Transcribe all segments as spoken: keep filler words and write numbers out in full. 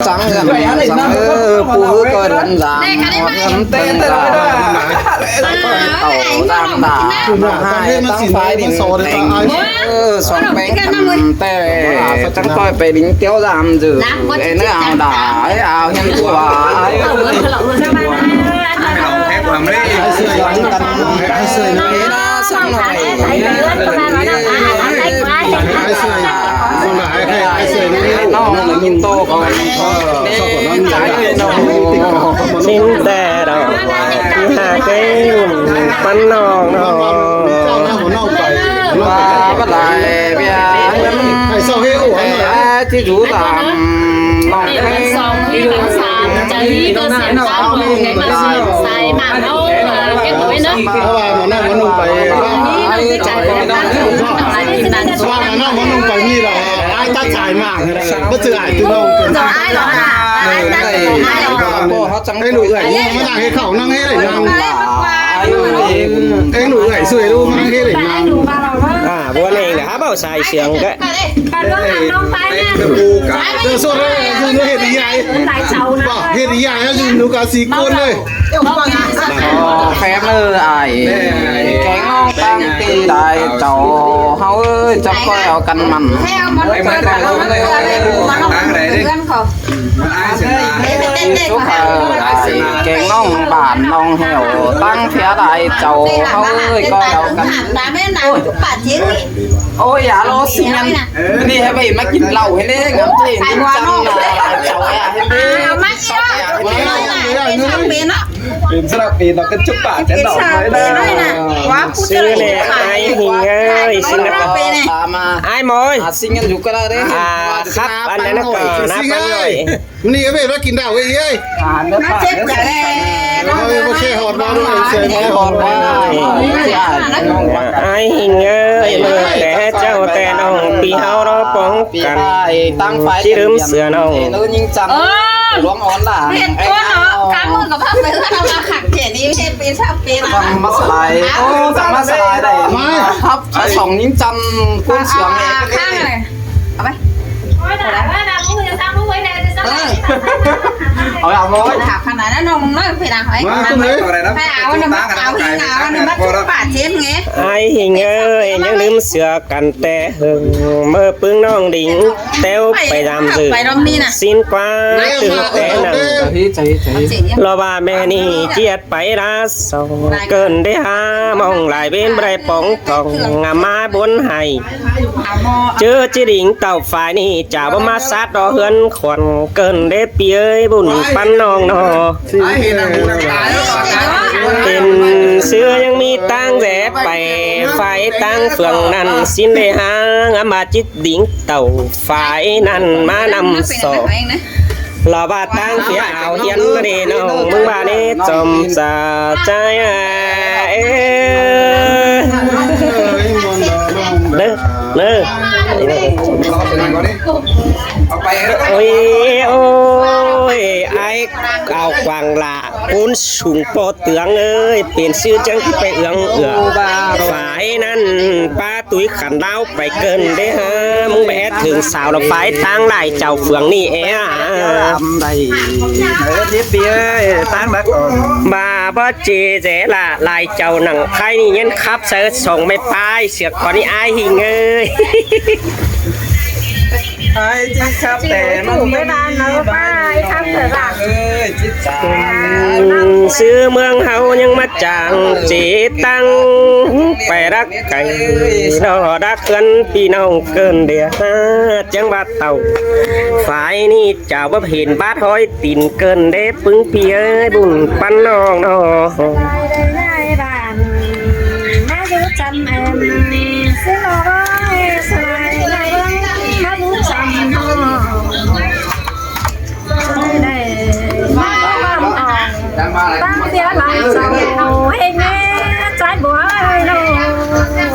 Săng dăm săng ư, pú ꞌhứ ꞌcọ đươn dăm, ꞌhướn tơng dăm, tảu dăm đa, ꞌmá ꞌhại tắng phái đin teng. Ư, song ꞌpéng căn ꞌtẹ, chắng ꞌcoi pay đin tiếu dăm dư. Ê, ꞌnớ ao đa, ê, ao hiên ꞌchua, ê. Săng ꞌnọi. ꞌNọng nhìn tô con. Xin tè đỏ. Hà cái ꞌpắn ꞌnọng ꞌnọ. Ba, ba lai, bia. Ai, sao hê ổ hả? Ai, chứ rủ tạm. Song hê ổ song. Chả lý cơ song. Sai mạng ꞌnọ. Cái tuổi ꞌnớ. Ba, ba, ꞌmá ꞌnọng ꞌmá ꞌnọng pay. Ba, ꞌmá ꞌnọng ꞌmá ꞌnọng pay ꞌnị ꞌlẹo. Ai tắt sai mạng. Báu ꞌchư ai ꞌtứ ꞌnọng. Ai ꞌnọng. Ê, ꞌlụk ơi, ꞌmá ꞌnọng hê khảu ꞌnọng hê đảy ꞌnọng. Ê, ꞌlụk ơi, sưởi ꞌlụk ꞌmá ꞌnọng hê đảy ꞌnọng. À, bố anh là hả bảo sai sướng cái. Ơ, sốt ꞌlới, dư ꞌnụ hệt đi ai. Bảo hệt đi ai, dư ꞌnụ cá sí côn ꞌlới. Ơ, phép ꞌnớ ai. Kéng ꞌnọng ꞌtáng ti lai chảu ꞌháu ơi, chắp ꞌcoi au căn mẳn. Chúc hả ai, kéng ꞌnọng bản ꞌnọng hẻo, ꞌtáng phép lai chảu ꞌháu ơi, ꞌcoi au căn. Ôi, ya lo xin. ꞌNị hãy ꞌmá kin ꞌlạu hên đê, ngắm chê, ꞌnị chăm nả lai chảu ya hên đê. Pên sắp pên nó cất chúc bả chén đỏ. Sư ꞌnị, ai Hinh ơi, xin ꞌnị. Ai ꞌmới. À, khắp ăn ꞌnị ꞌnớ ꞌcọ, nả ꞌpắn ꞌnọi. ꞌNị ꞌmá kin đảo ơi. Ai Hinh ơi, ꞌmưa té chảu té ꞌnọng ꞌpi ꞌháu ꞌnọ pong căn. ꞌChí ꞌlứm sửa ꞌnọng. Ơ, hên ꞌcốn ꞌnọ, cá ꞌmưa ꞌcọ ꞌphắng pay ꞌhướn ꞌnọng ꞌmá khẳng kẻ đi, hên pên sắp pên. Chắng ꞌmá sai lai. Ơ, chắng ꞌmá sai lai đảy. Khắp song ꞌnhính chăm ꞌcốn sướng. Khẳng ꞌnị. Au ꞌmá. Au ꞌmá. Khẳng ꞌnị ꞌnọng ꞌnọi pên à. Ai Hinh ơi, ꞌnhắng ꞌlứm sửa căn té hưng, ꞌmưa ꞌpứng ꞌnọng đin téo pay dăm dư. Xin ꞌquá tứ té nẳng. Lo ꞌva ꞌmẹ ꞌnị ꞌchí ꞌdệt pay đa song, ꞌcợn đé hả ꞌmóng lai bến báu đảy pong thong, ngắm ꞌmá bón hảy. ꞌChớ ꞌchí đin tảu phái ꞌnị, chả báu ꞌmá sắt đo ꞌhướn khuôn, ꞌcợn đé ꞌpi ơi bun ꞌpắn ꞌnọng ꞌnọ. Pên sư ꞌnhắng ꞌmí ꞌtáng ꞌdệt pay, phái ꞌtáng phường ꞌnặn xin đé hả, ngắm ꞌmá ꞌchí đin tảu phái ꞌnặn ꞌmá ꞌnặm sọ. Lo ꞌva ꞌtáng phía au hiến đê ꞌnọng, ꞌmứng ꞌva đé chom sa chai a. Ê. Nơ, nơ. Ôi, ôi, ai áo quảng lạ, ôn sung po tướng ơi, pên sư chắng pay ương ưa. Phái ꞌnặn ꞌpá tui khăn đao pay ꞌcợn đé hả, ꞌmứng pay ét thửng sáo ꞌnọ phái ꞌtáng lai chảu phường ꞌnị é. Ơ, ꞌmá ꞌchí ꞌdệt ꞌlạ lai chảu nẳng phái ꞌnị ꞌnhắng khắp ꞌsớ song ꞌmạy pay sước ꞌcọ ꞌnị ai Hinh ơi. Ai ꞌchí khắp té ꞌmắn ꞌmắn ꞌnị. Ơ, ꞌchí khắp. Sư ꞌmướng ꞌháu ꞌnhắng ꞌmá chắng ꞌchí ꞌtáng pay đắc cay, ꞌnọ đắc ꞌcốn ꞌpi ꞌnọng ꞌcợn đé hả, chắng ꞌva tảu phái ꞌnị chảu báu hên bát ꞌhói tin ꞌcợn đé ꞌpứng ꞌpi ơi bun ꞌpắn ꞌnọng ꞌnọ.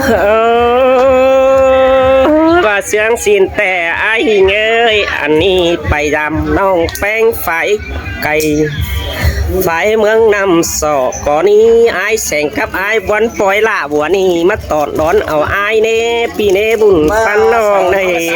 Ơ, ꞌva sướng xin té ai Hinh ơi, ăn ꞌnị pay dăm ꞌnọng ꞌpéng phái cay. Phái ꞌmướng ꞌnặm so ꞌcọ ꞌnị, ải Seng cắp ải Bón ꞌpoi ꞌlạ bua ꞌnị ꞌmá tỏn đón au ải ꞌnê, ꞌpi ꞌnê bun ꞌpắn ꞌnọng ꞌnị.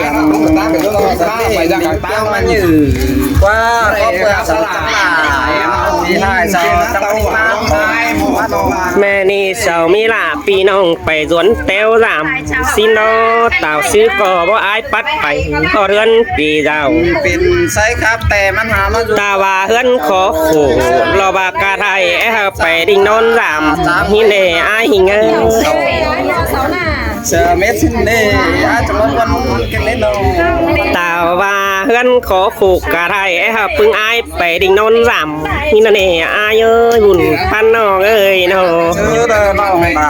ꞌMẹ ꞌnị sau ꞌmí ꞌlạ ꞌpi ꞌnọng pay duôn ꞌteo dam, ꞌsịn ꞌnớ tảu ꞌsứ ꞌcọ báu ải pắt pay ꞌhọt ꞌhướn ꞌpi dao. Pên ꞌsái khắp ꞌtẹ ꞌmắn hả ꞌmá ꞌdụ. Ta ꞌva ꞌhướn khó khổ, lo ꞌva ꞌcạ ꞌhại é hảư pay đinh ꞌnón dam, ꞌhịn ꞌnê ải ꞌhịn ꞌnớ. Sơ mết ꞌsịn ꞌnê, ải chắng ꞌmá ꞌquăn ken ꞌnê ꞌnớ. Ta ꞌva ꞌhướn khó khổ ꞌcạ ꞌhại é hảư ꞌpứng ải pay đinh ꞌnón dam, ꞌhịn ꞌnớ ꞌnê ải ơi, bun ꞌpắn ꞌnọng ơi ꞌnớ. Chư đơ ꞌnọng ꞌva,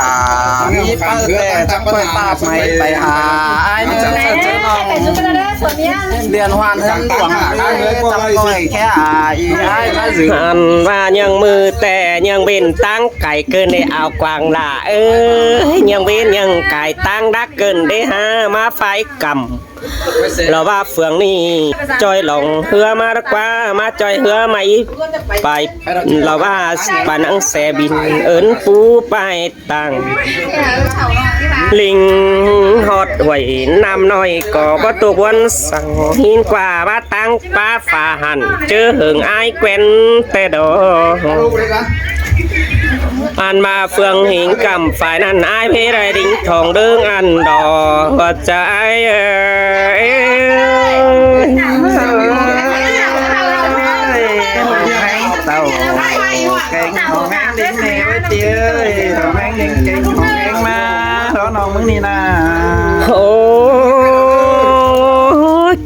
ꞌmí páo ꞌtẹ chắng ꞌcoi táp ꞌmạy pay hả ải ꞌnớ, chư ꞌnọng. Liên hoan ꞌhướn quảng ꞌnớ chắng ꞌcoi khék ải, ải ꞌmá dưi. Ăn ꞌva ꞌnhắng ꞌmự ꞌtẹ ꞌnhắng bên ꞌtáng cai ꞌcợn đảy au quảng lả ới, ꞌnhắng bên ꞌnhắng cai ꞌtáng đắc ꞌcợn đảy hả ꞌmá phái căm. Lo ꞌva phường ꞌnị ꞌchoi lỏng ꞌhứa ꞌmá đắc ꞌquá, ꞌmá ꞌchoi ꞌhứa ꞌmá í pay. Lo ꞌva pà ꞌnăng xe bin ớn pú pay tang. Leng ꞌhọt ꞌhuối ꞌnăm ꞌnọi ꞌcọ báu ꞌtố ꞌquán săng, ꞌhịn ꞌquá ꞌmá ꞌtáng pá phả hẳn, ꞌchớ hưng ải quen ꞌtẹ đó. Ăn ꞌva phường ꞌhịnh căm phải ꞌnặn ải ꞌmí đảy đinh thong đơng ăn đó. Ơ, chả ải ơi. Tảu kéng thong ꞌhéng đinh ꞌnê ới ꞌpi ơi, thong ꞌhéng đinh kéng thong ꞌhéng ꞌmá, đó ꞌnọng ꞌmứng ꞌnị ꞌna. Ôi,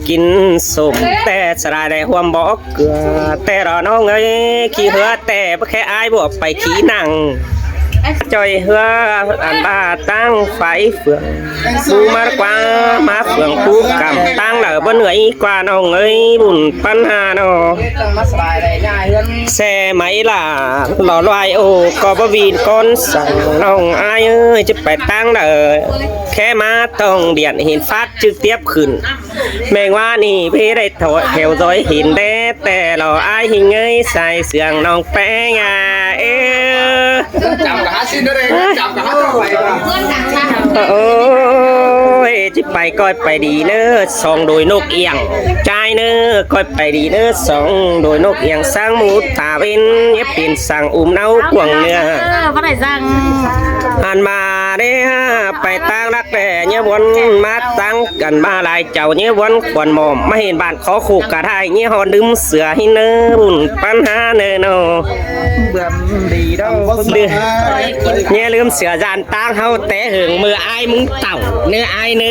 kin sôm ꞌtẹ sả đảy ꞌhuôm bók ꞌcưa ꞌtẹ đó ꞌnọng ơi, ꞌkhị ꞌhứa ꞌtẹ báu khék ải bua pay ꞌkhị nẳng. ꞌChoi ꞌhứa ăn ꞌva ꞌtáng phái phường pú ꞌmá đắc ꞌquá, ꞌmá phường pú căm ꞌtáng lả báu ꞌnưới ꞌquá ꞌnọng ơi, bun ꞌpắn hả ꞌnớ. Xe máy lả lo loài ô ꞌcọ báu vin ꞌcón săng ꞌnọng ải ơi, ꞌchí pay ꞌtáng lả khék ꞌmá tong điện hiến phát trực tiếp khửn. ꞌMen ꞌva ꞌnị ꞌmí đảy theo dõi ꞌhịn đé, ꞌtẹ lo ải ꞌhịn ơi, sai sương ꞌnọng ꞌpéng à. Ê. Ôi, ꞌchí pay ꞌcoi pay đi ꞌnớ, song đồi nốc ieng. Chai ꞌnớ, ꞌcoi pay đi ꞌnớ, song đồi nốc ieng, sáng mú ta bên, nhé pin sang um náo cuồng ꞌnưa. Ăn ꞌva đé, pay ꞌtáng đắc đe, nhé ꞌvón ꞌmá ꞌtáng ăn ꞌva lai chảu, nhé ꞌvón khuôn mỏm, ꞌmá hên bản khó khổ cả hai, nhé ꞌhọt ꞌlứm sửa ꞌhịn ꞌnớ, bun ꞌpắn hả ꞌnớ ꞌnớ. Nhé ꞌlứm sửa dản ꞌtáng ꞌháu té hưng ꞌmự ải ꞌmứng tảu ꞌnớ ải ꞌnớ.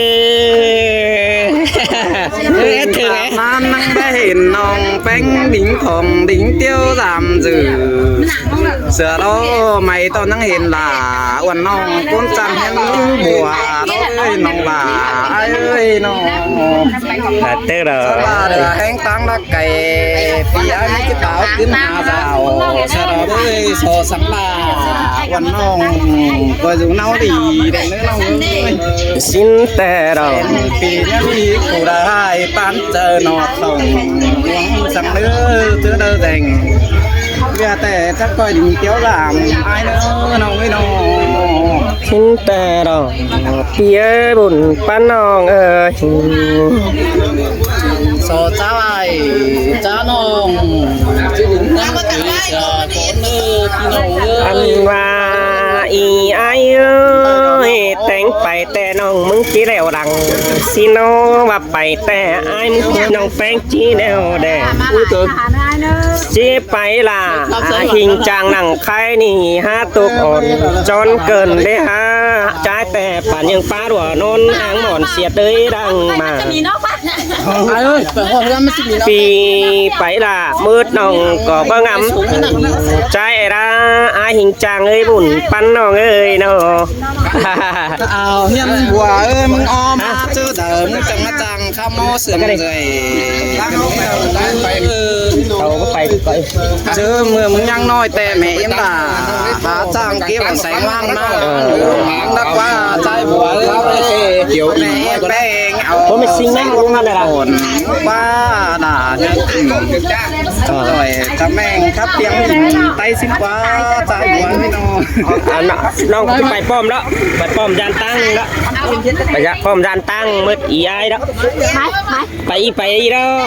Ơ, ꞌtáng ꞌnặn ꞌnăng đảy hên ꞌnọng ꞌpéng đinh thong đinh ꞌtiếu dam dưi. Sửa lo ꞌmạy ꞌtọn ꞌnăng hên lả, uôn ꞌnọng ꞌcốn chăn hên bua, ꞌnọng ơi ꞌnọng lả, ải ơi ꞌnọng. Lả tớ rồi. Sửa lả đảy ꞌhéng ꞌtáng đắc cai, ꞌpi ải ꞌmí ꞌchí tảu kin hả dao. Sửa lo ơi, so săng lả, uôn ꞌnọng ꞌcọ dú ꞌnáo đi, đảy ꞌnớ ꞌnọng ơi. Sính ꞌtẹ rồi. Pi ꞌnhắng ꞌmí ꞌcú đa ꞌhại ꞌpán chaư ꞌnọ thỏng, uống săng ꞌnớ, ꞌchớ đaư dẻng. ꞌViạk ꞌtẹ chắc ꞌcoi đinh ꞌtiếu dam, ải ꞌnớ ꞌnọng ơi ꞌnọng. Sính ꞌtẹ rồi, ꞌpi ơi bun ꞌpắn ꞌnọng ơi. So cháo ải, cháo ꞌnọng. Ăn ꞌva ꞌi ải ơi, ꞌtếng pay ꞌtẹ ꞌnọng ꞌmứng ꞌchí lẻo đăng. Sính ꞌnớ ꞌva pay ꞌtẹ ải ꞌmứng ꞌnọng ꞌpéng ꞌchí lẻo đe. ꞌChí pay lả, ꞌhịnh chang nẳng khay ꞌnị hả tốc ón, chón ꞌcợn đé hả, chái ꞌtẹ pản ꞌnhắng pá đuả ꞌnón áng mỏn siệt đới đăng ꞌmá. Pi pay lả ꞌmứt ꞌnọng ꞌcọ báu ngắm. Chái ải đa, ải ꞌhịnh chang ơi bun ꞌpắn ꞌnọng ơi ꞌnớ. Ao hiên bua ơi, ꞌmứng ꞌom ꞌmá ꞌchớ đaư ꞌmứng chắng ꞌmá chang khắp ꞌmo sương dơi. Tảu ꞌcọ pay ꞌChớ ꞌmưa ꞌmứng ꞌnhắng ꞌnọi ꞌtẹ mẹ ꞌếm đả, hả ꞌchang kếp ꞌseng ꞌváng ꞌmá. Đắc ꞌquá ꞌchái bua ꞌlẹo, mẹ ꞌpéng au. ꞌPo mẹ ꞌsinh ꞌnhắng ꞌlống ꞌnặn đà. Ổn ꞌquá đả ꞌnhắng. Rồi, ta ꞌmẹng khắp tiếng Tây ꞌsịn ꞌquá ꞌchái bua ꞌnị ꞌnọ. À, ꞌnọng ꞌchí pay ꞌpọm đaư, pay ꞌpọm dan ꞌtáng đaư. Pay ꞌpọm dan ꞌtáng mết ꞌí ai đaư. Pay ꞌí pay ꞌí đaư.